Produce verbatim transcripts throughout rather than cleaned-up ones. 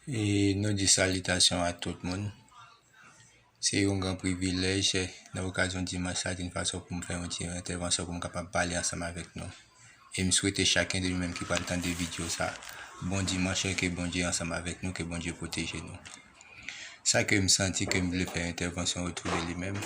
E nou di salitasyon a tout moun. Se yon gran privilèj nan okazyon dimanch sa, yon fason pou m fè yon ti entèvansyon pou m kapab pale ansanm avèk nou. E m swete chaken de nou menm ki pral tande videyo sa, bon dimanch e ke Bondye ansanm avèk nou, ke Bondye pwoteje nou. Sa ke m santi ke m vle fè entèvansyon otou de li menm,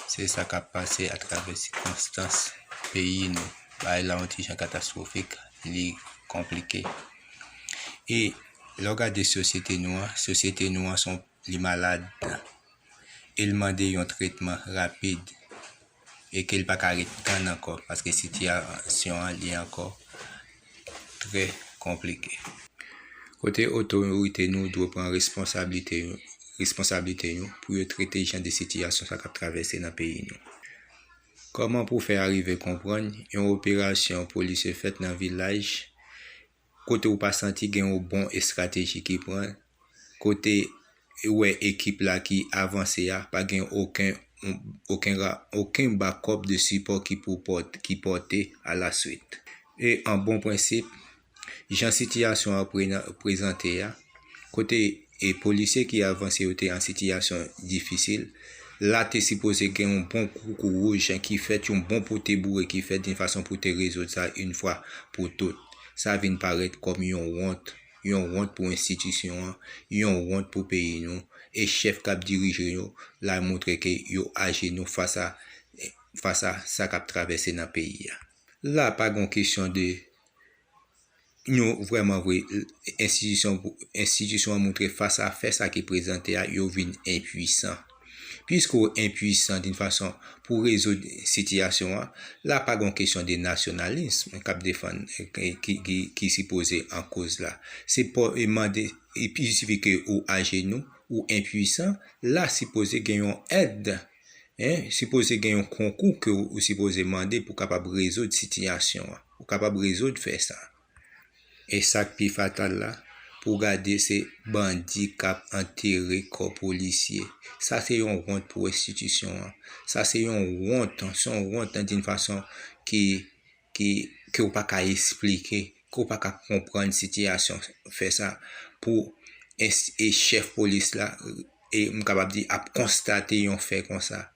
se sa k ap pase atravè sikonstans peyi nou. Bagay la yon ti jan katastwofik, li konplike. E lè w gade sosyete nou an, sosyete nou an se yon, li malad. E l mande yon tretman rapid. E ke l pa ka ret tann ankò, paske sitiyasyon an li ankò trè konplike. Kote otorite nou dwe pran responsablite yo, responsablite yo pou yo trete jan de sitiyasyon sa k ap travèse nan peyi nou. Kòman pou fè arive konprann yon operasyon polisye fèt nan vilaj kote ou pa santi gen yon bon estrateji ki pran, kote ou wè ekip la ki avanse a pa gen okenn, okenn ra-, okenn bakòp de sipò ki pou pòt-, ki pòte a la swit. E an bon prensip, jan sitiyasyon an pre-, prezante a, kote e polisye ki avanse yo te an sitiyasyon difisil, la te sipoze gen yon bon koukouwouj ki fèt, yon bon pote boure ki fèt, yon fason pou te rezoud sa yon fwa pou tout. Sa vin parèt kòm yon wont, yon wont pou enstitisyon an, yon wont pou peyi nou, e chèf k ap dirije yo la montre ke yo ajenou fas a, fas a sa k ap travèse nan peyi a. La pa gen kesyon de nou vrèman vre, enstitisyon, enstitisyon an montre fas a fè sa ki prezante a, yo vin enpwisan. Piske w enpwisan yon fason pou rezoud sitiyasyon an, la pa gen kesyon de nasyonalis k ap defann, ki, ki, ki sipoze an koz la. Se pou e mande, epi sifi ke ou ajenou, ou enpwisan, la sipoze gen yon èd, en, sipoze gen yon konkou ke ou, ou sipoze mande pou kapab rezoud sitiyasyon an, ou kapab rezoud fè sa. E sa k pi fatal la, pou gade se bandi k ap antere kò polisye. Sa se yon wont pou enstitisyon an. Sa se yon wont, se yon wont nan yon fason ki, ki, ke w pa ka esplike, ke w pa ka konprann sitiyasyon fè sa. Pou ens-, e chèf polis la, e m kapab di, ap konstate yon fè konsa.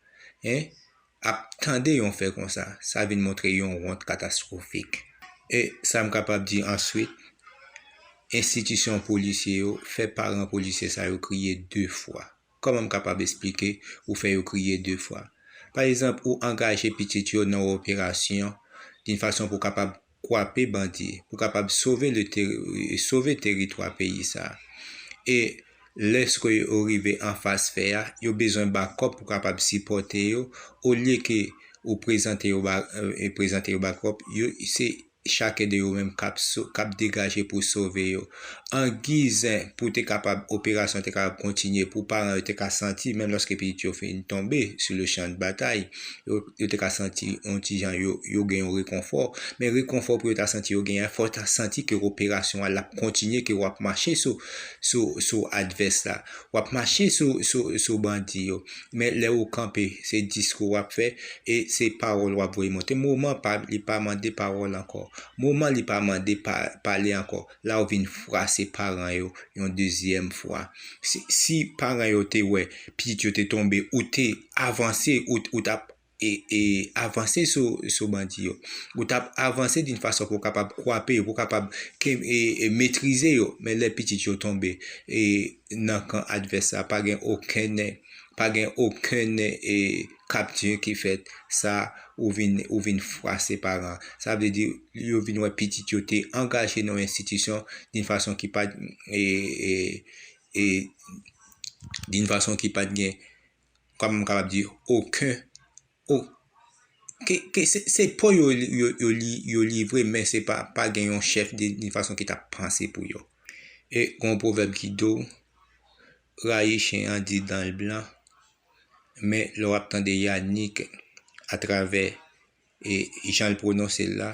En? Ap tande yon fè konsa, sa vin montre yon wont katastwofik. E sa m kapab di answit, enstitisyon polisye yo fè paran polisye sa yo kriye de fwa. Kòman m kapab esplike ou fè yo kriye de fwa? Pa egzanp, ou angaje pitit yo nan yon operasyon, yon fason pou kapab kwape bandi, pou kapab sove le teri-, sove teritwa peyi sa. E lèske yo rive anfas fè a, yo bezwen bakòp pou kapab sipòte yo, olye ke ou prezante yo ba-, e prezante yo bakòp, yo, se chaken de yo menm k ap so-, k ap degaje pou sove yo. An giz pou te kapab, operasyon te kapab kontinye, pou paran yo te ka santi, menm lòske pitit yo fin tonbe sou le chan de batay, yo, yo te ka santi yon ti jan yo, yo gen yon rekonfò. Men rekonfò pou yo ta santi yo genyen, fò ta santi ke operasyon an l ap kontinye, ke w ap mache sou, sou, sou advès la, w ap mache sou, sou, sou bandi yo. Men lè ou kanpe, se diskou w ap fè, e se pawòl w ap voye monte. Moman pa, li pa mande pawòl ankò. Moman li pa mande pa-, pale ankò. La ou vin frase paran yo yon dezyèm fwa. Si, si paran yo te wè pitit yo te tonbe, ou te avanse, ou, ou t ap, e, e, avanse sou, sou bandi yo. Ou t ap avanse yon fason pou w kapab kwape yo, pou w kapab ke-, e, e, metrize yo. Men lè pitit yo tonbe, e, nan kan advès la, pa gen okenn, pa gen okenn, e, kapti ki fèt. Sa, ou vin, ou vin frase paran. Sa vle di, yo vin wè pitit yo te angaje nan yon enstitisyon yon fason ki pa t, e, e, e, yon fason ki pa t gen, kòman m kapab di, okenn, o-, ke, ke se, se po yo, yo, yo li-, yo livre, men se pa, pa gen yon chèf de, yon fason ki t ap panse pou yo. E gen yon pwovèb ki di w, rayi chen an di dan l blan, men lè w ap tande Yanick atravè, e, jan l pwononse l la,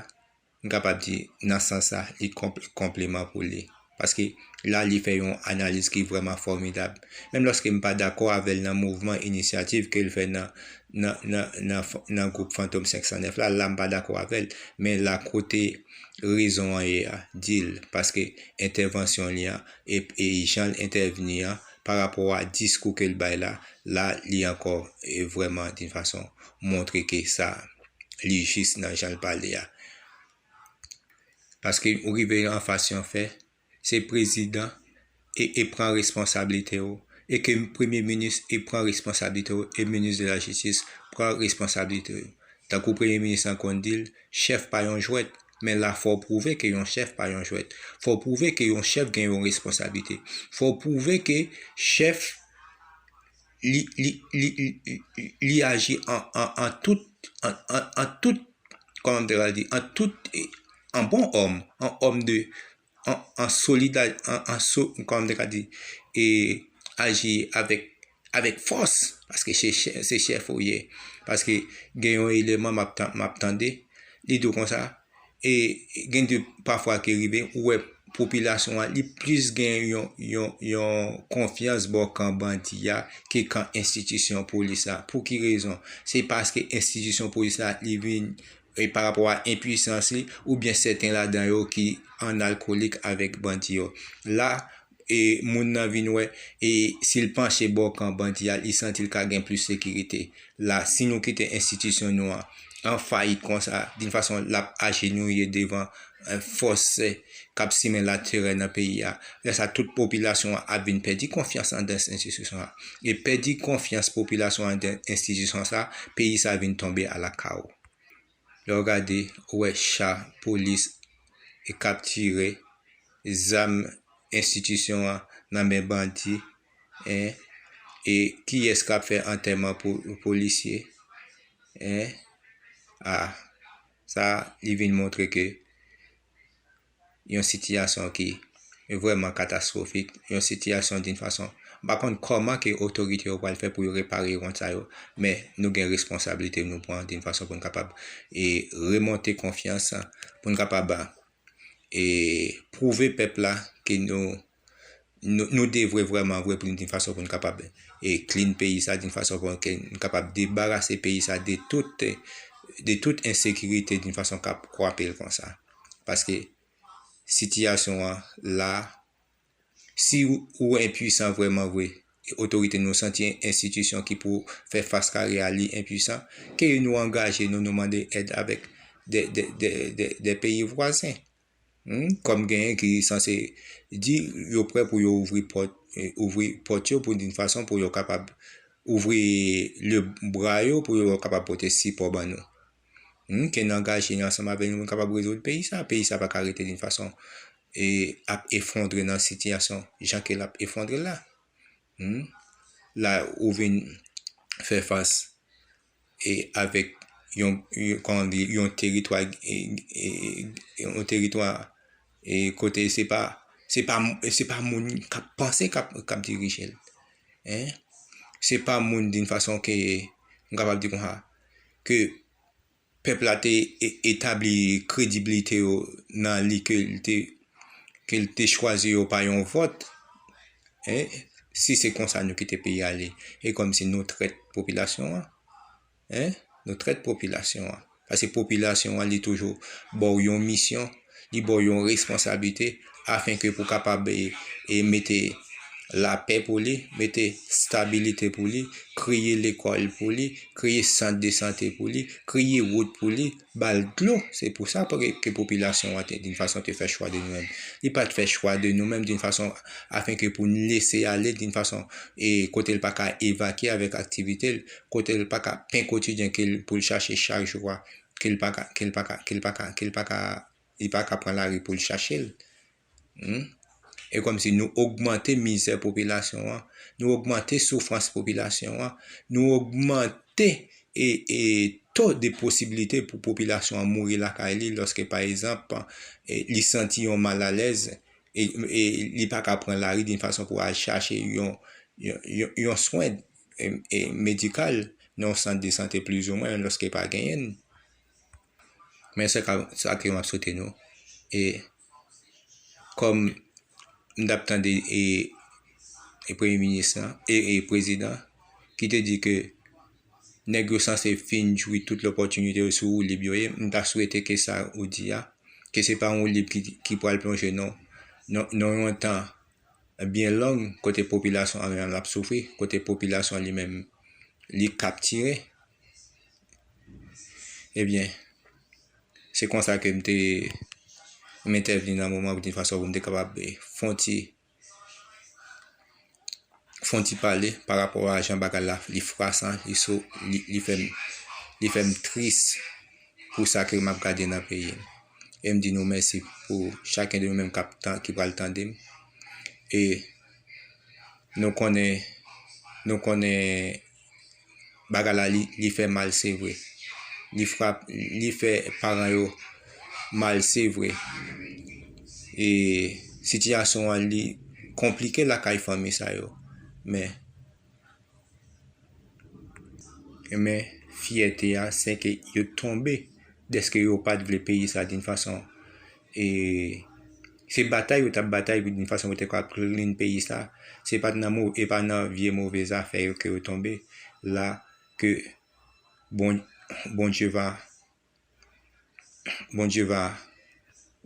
m kapab di, nan sans sa, li konp-, konpliman pou li. Paske la, li fè yon analiz ki vrèman fòmidab. Menm lòske m pa dakò avè l nan mouvman inisyativ ke l fè nan, nan, nan, nan, nan gwoup Fantom senk san nèf la, la m pa dakò avè l. Men la kote rezon an ye a, di l. Paske entèvansyon li an, e, e jan l entèvni an, pa rapò a diskou ke l bay la, la, li ankò, e, vrèman, d'une façon, montre ke sa, li jis nan jan l pale a. Paske ou rive anfas yon fè, se prezidan e, e pran responsablite w, e ke premye minis e pran responsablite w, e minis de la jistis pran responsablite w. Tankou premye minis lan konn di l, chèf pa yon jwèt, men la fò w pwouve ke yon chèf pa yon jwèt. Fò w pwouve ke yon chèf gen yon responsablite. Fò w pwouve ke chèf li, li, li, li, li, li aji an, an, an tout, an, an, an tout, kòman m te pral di, an tout, e, an bon òm, an òm de, an, an solida, an, an so, kòman m te ka di, e aji avèk, avèk fòs, paske se chè-, se chèf ou ye. Paske gen yon eleman m ap tan-, m ap tande, li di w konsa, e gen de pafwa ke rive, ou wè popilasyon an, li plis gen yon, yon, yon konfyans bò kan bandi a ke kan enstitisyon polis la. Pou ki rezon? Se paske enstitisyon polis la, li vin, e pa rapò a enpwisans li, oubyen sèten ladan yo ki an alkolik avèk bandi yo. La, e moun nan vin wè, e si l panche bò kan bandi a, li santi l ka gen plis sekirite. La, si nou kite enstitisyon nou an, an fayit konsa, d'une façon, l ap ajenouye devan, e, fòs, e, k ap simen laterè nan peyi a. Lè sa, tout popilasyon an ap vin pèdi konfyans anndan enstitisyon an. E pèdi konfyans popilasyon an anndan enstitisyon sa, peyi sa vin tonbe alakawo. Lè w gade, ou wè cha polis e k ap tire, zam enstitisyon an nan men bandi, en, e kiyès k ap fè antèman po-, polisye, en, a, sa, li vin montre ke yon sitiyasyon ki vrèman katastwofik, yon sitiyasyon d'une façon, m pa konn kòman ke otorite yo pral fè pou yo repare wont sa yo, men nou gen responsablite nou pran d'une façon pou n kapab, e, remonte konfyans, pou n kapab, e, pwouve pèp la ke nou, nou, nou devwe vrèman vre pou n, d'une façon pou n kapab, e, clean peyi sa, d'une façon pou n, ke n kapab debarase peyi sa de tout, de tout ensekirite d'une façon k ap kwape l konsa. Paske sitiyasyon an la, si ou, ou enpwisan vrèman vre, otorite nou santi enstitisyon ki pou fè fas kare a li enpwisan, ke nou angaje nou, nou mande èd avèk de, de, de, de, de peyi vwazen. Hmm? Kòm genyen ki sanse di yo prè pou yo ouvri pòt, e, ouvri pòt yo pou d'une façon pou yo kapab ouvri lebra yo pou yo kapab pote sipò ban nou. Hmm? Ke n angaje n ansanm avèk nou pou n kapab rezoud peyi sa. Peyi sa pa ka rete d'une façon, e, ap efondre nan sitiyasyon jan ke l ap efondre la. Hmm? La, ou vin fè fas, e, avèk yon, yon, kòman di, yon teritwa, e, e, yon teritwa, e, kote se pa, se pa, se pa moun k ap panse k ap, k ap dirije l. En? Se pa moun d'une façon ke, m kapab di konsa, ke pèp la te e-, etabli kredibilite yo nan li ke l te, ke l te chwazi yo pa yon vòt. En? Si se konsa nou kite peyi a ale, e kòmsi nou trèt popilasyon an. En? Nou trèt popilasyon an. Paske popilasyon an, li toujou ba w yon misyon, li ba w yon responsablite, afen ke pou kapab, e, e mete lapè pou li, mete stabilite pou li, kreye lekòl pou li, kreye sant de sante pou li, kreye wout pou li, ba l dlo. Se pou sa ke, ke popilasyon an te, d'une façon, te fè chwa de nou menm. Li pa t fè chwa de nou menm d'une façon afen ke pou n lese ale d'une façon, e kote l pa ka evakye avèk aktivite l, kote l pa ka pen kotidyen ke l, pou l chache chak jou a, ke l pa ka, ke l pa ka, ke l pa ka, ke l pa ka, li pa ka pran lari pou l chache l. Hmm? E kòmsi nou ogmante mizè popilasyon an, nou ogmante soufrans popilasyon an, nou ogmante e, e to de posibilite pou popilasyon an mouri lakay li lòske, pa egzanp, e, li santi yon malalèz, e, e li pa ka pran lari d'une façon pou al chache yon, yon, yon, yon swen, e, e medikal nan yon sant de sante plizoumwen lòske pa genyen l. Men se ka, sa ke m ap swete nou. E kòm m t ap tande e, e premye minis lan, e, e prezidan, ki te di ke nèg yo sanse fin jwi tout lòpòtinite yo sou woulib yo ye. M ta swete ke sa ou di a, ke se pa yon woulib ki, ki pral plonje non, non, non yon tan byen long kote popilasyon an menm l ap soufri, kote popilasyon an li menm li kaptire. Ebyen, se konsa ke m te, m entèvni nan moman pou di fason pou m te kapab, eh, fè yon ti fè yon ti pale pa rapò a jan bagay la li frasan, li so, li, li fè m, li fè m tris pou sa ke m ap gade nan peyi m. E m di nou mèsi pou chaken de nou menm k ap tan, ki pral tande m. E nou konnen, nou konnen bagay la li, li fè mal, se vre. Li frap, li fè paran yo mal, se vre. E sitiyasyon an li konplike lakay fanmi sa yo. Men, men fyète a, se ke yo tonbe dèske yo pa t vle peyi sa d'une façon, e se batay yo t ap batay d'une façon pou te ka clean peyi sa. Se pa t nan mo-, e pa nan vye move zafè yo ke yo tonbe la, ke Bon, Bondye va, Bondye va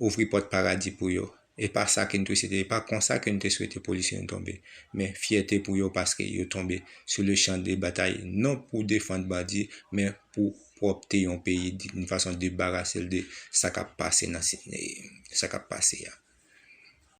ouvri pòt paradi pou yo. E pa sa ke nou te swete, e pa konsa ke nou te swete polisye nou tonbe. Men fyète pou yo paske yo tonbe sou le chan de batay, non pou defann bandi, men pou pwòpte yon peyi, d'une façon debarase l de sa k ap pase nan si-, sa k ap pase a.